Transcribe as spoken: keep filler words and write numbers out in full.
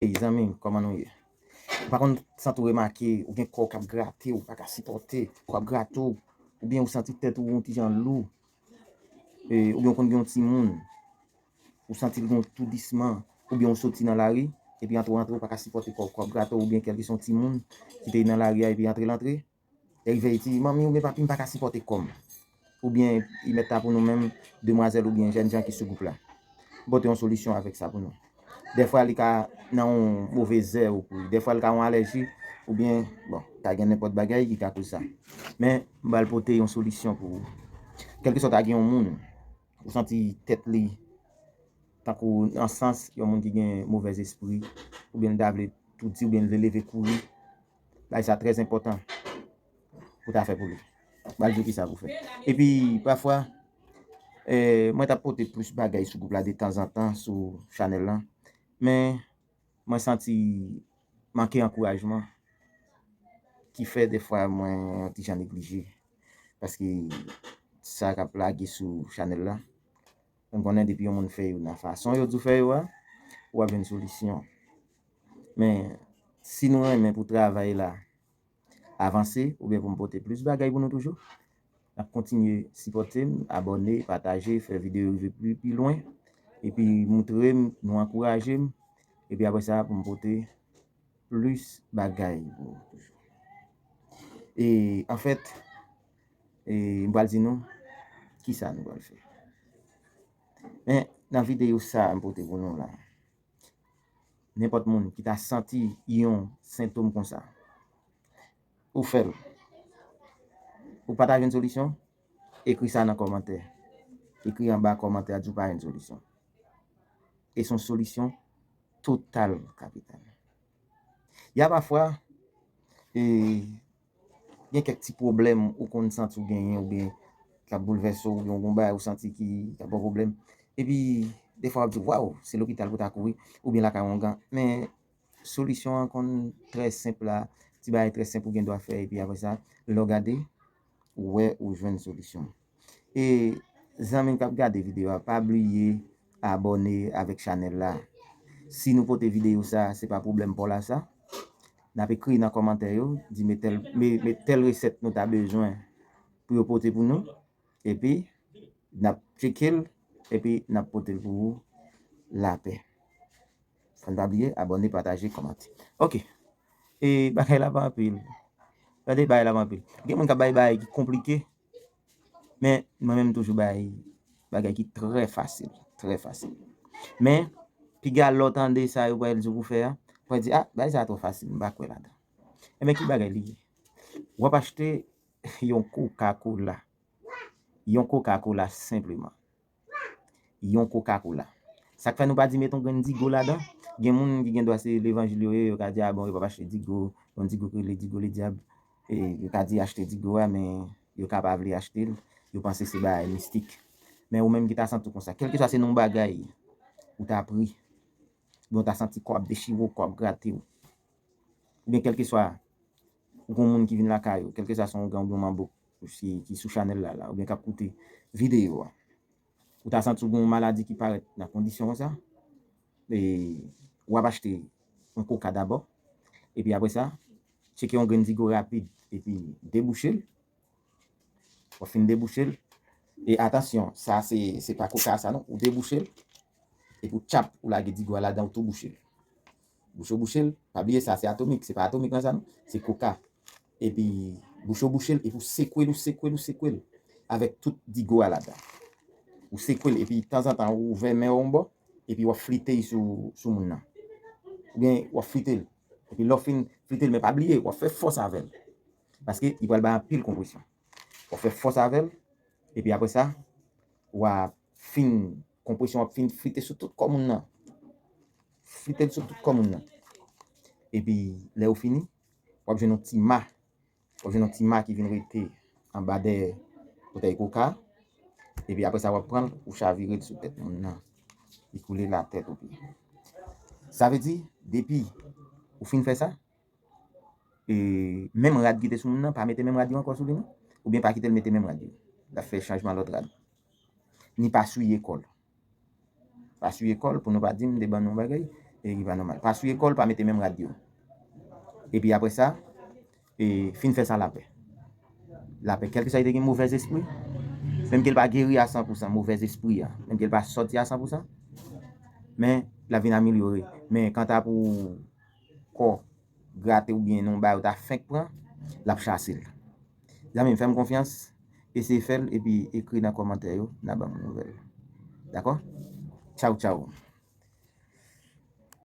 Ey, zanmi m, kòman nou ye? Ou pa konn santi w remake, ou gen kò w k ap grate w, ou pa ka sipòte, kò ap grate w, oubyen ou santi tèt ou yon ti jan lou, e, oubyen ou konn gen yon timoun, ou santi l gen yon toudisman, oubyen ou soti nan lari, epi antre w antre, ou pa ka sipòte kò w, kò ap grate w, oubyen kèlkeswa yon timoun ki te nan lari a, epi antre l antre, e rive li di, "Manmi oubyen papi, m pa ka sipòte kò m." Oubyen li mèt ta pou nou menm, demwazèl oubyen jèn jan ki sou gwoup la. M pote yon solisyon avèk sa pou nou. Dèfwa li ka nan yon move zè ou pou li. Dèfwa li ka yon alèji, oubyen, bon, ka gen nenpòt bagay ki ka koz sa. Men, m pral pote yon solisyon pou ou. Kèlkeswa ta gen yon moun, ou santi tèt li tankou nan sans yon moun ki gen movèz espri, oubyen li ta vle toudi, oubyen li vle leve kouri. Bagay sa trè enpòtan pou ta fè pou li. M pral di w kisa pou fè. Epi, pafwa, eh, mwen t ap pote plis bagay sou gwoup la detanzantan sou chanèl lan. Men, mwen santi manke ankourajman ki fè dèfwa mwen yon ti jan neglije. Paske sa k ap lage sou chanèl la, mwen konnen depi yon moun fè yo nan fason yo di w fè yo a, w ap jwenn solisyon. Men, si nou renmen pou travay la avanse, oubyen pou m pote plis bagay pou nou toujou, n ap kontinye sipòte m, abòne, pataje, fè videyo rive pi, pi lwen, epi moutre m, nou ankouraje m, epi apre sa, pou m pote plis bagay pou nou toujou. E, anfèt, e, m pral di nou kisa nou pral fè. Men, nan videyo sa a m pote pou nou la, nenpòt moun ki ta santi yon sentòm konsa, ou fè l. Ou pa ta jwenn solisyon? Ekri sa nan kòmantè. Ekri anba kòmantè a, di w pa jwenn solisyon. E se yon solisyon total, kapital. Y a pafwa, e, gen kèk ti pwoblèm ou konn santi w genyen oubyen k ap boulvèse w, oubyen w gen yon bagay ou santi ki ap ba w pwoblèm. Epi, dèfwa w ap di, "Waw, se lopital pou w ta kouri," oubyen lakay w angan. Men, solisyon an konn trè senp la, ti bagay trè senp ou gen dwa fè, epi apre sa, lè w gade, ou wè ou jwenn solisyon. E zanmi k ap gade videyo a, pa bliye abòne avèk chanèl la. Si nou pote videyo sa, se pa pwoblèm pa w la sa. N ap ekri nan kòmantè yo, di me tèl, me, me tèl resèt nou ta bezwen pou yo pote pou nou. Epi, n ap tcheke l, epi n ap pote l pou ou lapè. Fò n pa bliye, abòne, pataje, kòmante. Ok. E bagay la pa anpil. Gade, bagay la pa anpil. Gen moun k ap bay bagay ki konplike, men mwen menm m toujou bay bagay ki trè fasil, trè fasil. Men, piga lè w tande sa yo pral di w pou fè a, ou pral di, "Ah, bagay sa a twò fasil, m pa kwè ladan." Enben, ki bagay li ye? W ap achte yon Coca-Cola. Yon Coca-Cola senpleman. Yon Coca-Cola. Sa k fè nou pa di mete yon grenn Digo ladan? Gen moun ki gen dwa se levanjil yo ye, yo ka di, "Ah bon, yo p ap achte Digo, yon Digo ki rele Digo le dyab." E yo ka di achte Digo a, men yo ka pa vle achte l, yo panse se bagay mistik. Men ou menm ki ta santi w konsa, kèlkeswa se nan yon bagay ou ta pri, oubyen w ta santi kò ap dechire w, kò ap grate w, oubyen kèlkeswa ou gen yon moun ki vin lakay ou, kèlkeswa se yon ougan oubyen yon manbo ki, ki sou chanèl la, la, oubyen k ap koute videyo a, ou ta santi w gen yon maladi ki parèt nan kondisyon konsa, e w ap achte yon koka dabò, epi apre sa, tcheke yon grenn Digo rapid, epi debouche l. W ap fin debouche l. E atansyon, sa se, se pa koka sa non, ou debouche l, epi w tchap, ou lage Digo a ladan, ou tou bouche l. Bouche w bouche l, pa bliye sa, se atomik, se pa atomik nan sa non, se koka. Epi bouche w bouche l, epi w sekwe l, ou sekwe l, ou sekwe l, avèk tout Digo a ladan. Ou sekwe l, epi tanzantan, ou ouvè men w yon bò, epi w ap flite l sou, sou moun nan. Oubyen, w ap flite l. Epi lè w fin flite l, men pa bliye, w ap fè fòs avè l. Paske li pral bay anpil konpresyon. W ap fè fòs avè l, epi apre sa, w ap fin, konpresyon w ap fin flite sou tout kò moun nan. Flite l sou tout kò moun nan. Epi, lè w fini, w ap jwenn yon ti ma. W ap jwenn yon ti ma ki vin rete anba dèyè bouteille koka. Epi apre sa, w ap pran l, ou chavire l sou tèt moun nan. Li koule la tèt ou pye. Sa vle di, depi ou fin fè sa, e, menm rad ki te sou moun nan, pa mete menm rad yo ankò sou li non. Oubyen pa kite l mete menm rad yo. L ap fè chanjman lòt rad. Ni pa swiye kò l. Pa swiye kò l pou nou pa di m te ban nou yon bagay. E ki pa nòmal. Pa sou ekòl, pa mete menm rad yo. Epi apre sa, e, fin fè sa lapè. Lapè, kèlkeswa li te gen movèz espri, menm ke l pa geri a san pou san, movèz espri a, menm ke l pa sòti a san pou san, men l ap vin amelyore. Men kanta pou kò grate oubyen non bagay ou ta fenk pran, l ap chase l. Zanmi m, fè m konfyans, eseye fè l, epi ekri nan kòmantè yo, n a ban m nouvèl. Dakò? Tchaw, tchaw.